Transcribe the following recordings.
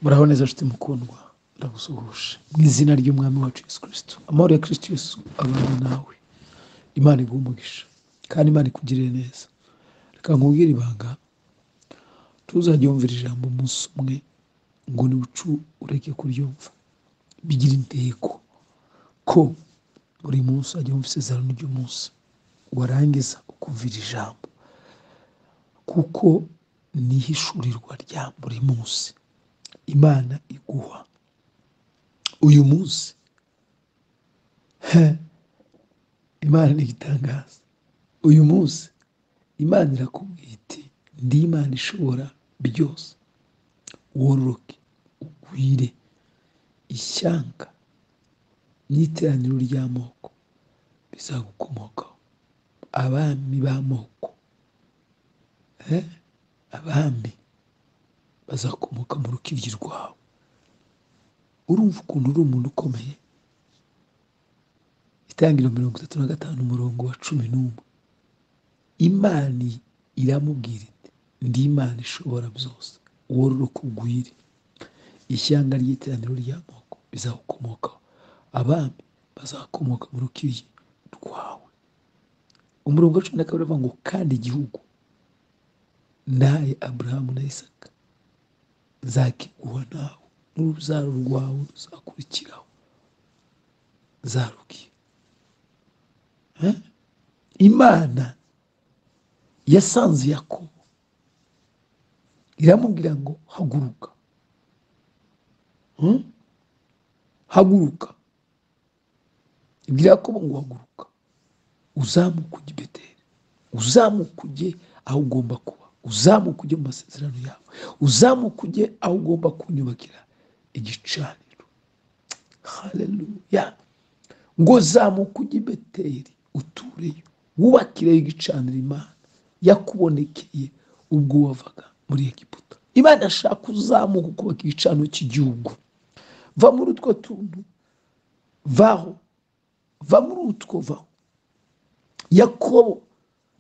Muraho neza nshuti mukundwa, ndagusuhuje mu izina ry'Umwami wacu Yesu Kristo. Amahoro ya Kristo Yesu abane nawe. Imana iguhe umugisha kandi Imana ikugirire neza. Reka nkubwire ibanga, tuzajya wumvira ijambo umunsi umwe ngo nibucu ureke kuryumva. Bigira intego ko buri munsi wajya wumva isezerano ry'umunsi, warangiza ukumvira ijambo, kuko ni ihishurirwa rya buri munsi Imana iguha uyu munsi. Imana ni igitangaza. Uyu munsi Imana irakubwira iti ndi Imana ishobora byose, wororoke ugwire ishyanga n'iteraniro ry'amoko bizagukomokaho, abami b'amoko, abami bazakomoka mu rukiryi rwawe. Urumva ukuntu uri umuntu ukomeye. Itangiriro 35 umurongo wa 11, Imana iramubwira iti ndi Imana ishobora byose, wororoke ugwire ishyanga ry'iteraniro ry'amoko bizagukomokaho, abami bazakomoka mu rukiryi rwawe. Umurongo wa 12 uravuga ngo kandi igihugu naye Aburahamu na Isaka nzakiguha nawe n'urubyaro rwawe ruzakurikiraho nzarugiha. Imana yasanze Yakobo iramubwira ngo haguruka, haguruka. Ibwira Yakobo ngo haguruka uzamuke ujye i Beteli, uzamuke ujye aho ugomba kuba, uzamuke ujye mu masezerano yawe, uzamuke ujye aho ugomba kunyubakira igicaniro. Haleluya. Ngo zamuke ujye i Beteli utureyo, wubakireyo igicaniro Imana yakubonekeye ubwo wavaga muri Egiputa. Imana ashaka uzamuka ukubaka igicaniro cy'igihugu. Va muri utwo tuntu, vaho, va muri utwo, vaho. Yakobo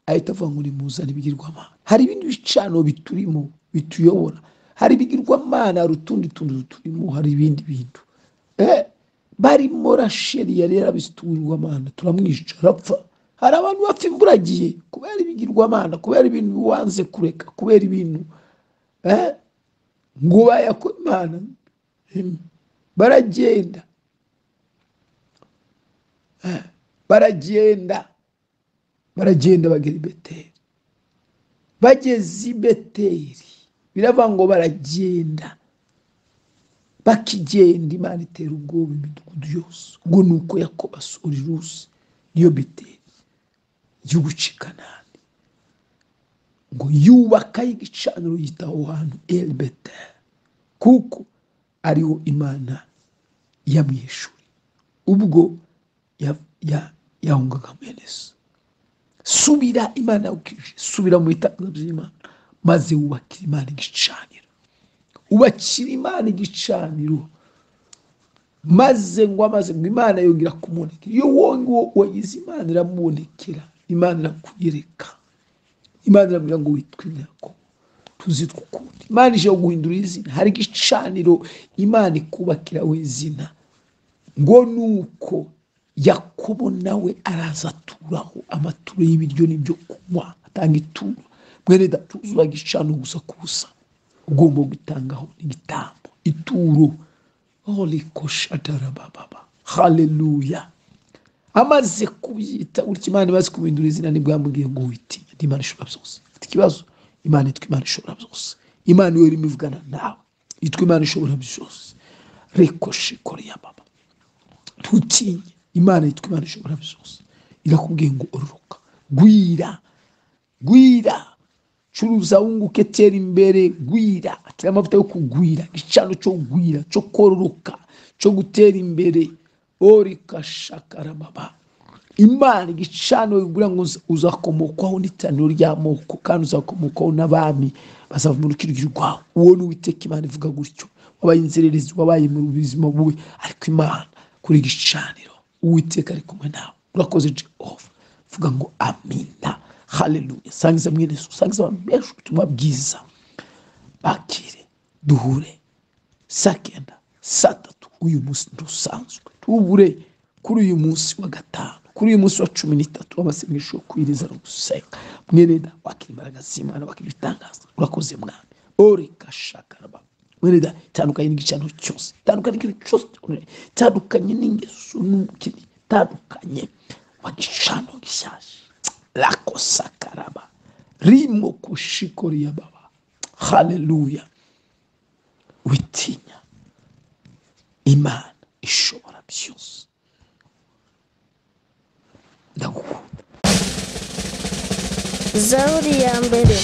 ahita avuga ngo nimuzane ibigirwamana. Hari ibindi bicaniro biturimo bituyobora, hari ibigirwamana, hari utundi tuntu turimo, hari ibindi bintu. Barimo Rasheli yari yarabiturirwamana, turamwica arapfa. Hari abantu bapfa imburagihe kubera ibigirwamana, kubera ibintu wanze kureka, kubera ibintu ngo bayakora Imana, baragenda, baragenda, baragenda bagera i Beteli. Bageze i Beteli biravuga ngo baragenda, bakigenda Imana itera ubwoba imidugudu yose. Ubwo ni uko Yakobo asura i Luzi, niyo Beteli, igihugu cy'i Kanani, ngo yubakayo igicaniro yita aho hantu El Betel, kuko ariho Imana yamwishuriye ubwo yahungaga mwene se. Subira Imana yagukijije, subira mu bitangaza by'Imana, maze wubakire Imana igicaniro, ubakire Imana igicaniro, maze ngo amaze ngo Imana yongera kumubonekera. Iyo wonge wagize Imana iramubonekera, Imana irakuyereka, Imana iramubwira ngo witwe Yakobo, tuzitwa ukundi. Imana ije guhindura izina. Hari igicaniro Imana ikubakiraho izina, ngo nuko Yakobo nawe araza aturaho amaturo y'ibiryo n'ibyo kunywa, atanga ituro. Mwene data, uzura igicaniro gusa kubusa, ugomba gutangaho n'igitambo, ituro. Holikoshatarababa. Haleluya. Amaze kubyita gutya, Imana imaze kubindura izina, nibwo yamubwiye ngo witinya, ndi Imana ishobora byose. Ufite ikibazo, Imana yitwa Imana ishobora byose. Imana iyo irimo ivugana nawe yitwa Imana ishobora byose. Rekoshikoryababa. Ntutinye, Imana yitwa Imana ishobora byose. Irakubwiye ngo ororoka, gwira, gwira, curuza wunguke, tera imbere, gwira. Atira amavuta yo kugwira, igicano cyo kugwira, cyo kororoka, cyo gutera imbere. Orikashakarababa. Imana igicano igura ngo uzakomokwaho n'iteraniro ry'amoko, kandi uzakomokwaho n'abami bazava mu rukiryi rwawe. Uwo ni Uwiteka Imana ivuga gutyo. Wabaye inzererezi, wabaye mu buzima bubi, ariko Imana kuri igicaniro, Uwiteka ari kumwe nawe. Urakoze Jehova. Vuga ngo amina. Haleluya. Sangiza mwene so, sangiza abantu benshi ubutumwa bwiza, bakire, duhure. Saa 9, saa 3. Uyu munsi ntusanzwe, tubure kuri uyu munsi wa gatanu, kuri uyu munsi wa 13 w'amasengesho yo kwiriza no gusenga. Mwene da, wakira imbaraga z'Imana, wakira ibitangaza. Urakoze Mwami. Ori kashakaraba. Mwene da, tandukanye n'igicaniro cyose, tandukanye n'ikintu cyose, tandukanye n'ingeso n'umukini, tandukanye wa gicaniro gishyashya. Lakosakaraba rimo kushikoriya baba. Haleluya. Witinya, Imana ishobora byose. Ndagukunda. Zaburi ya mbere.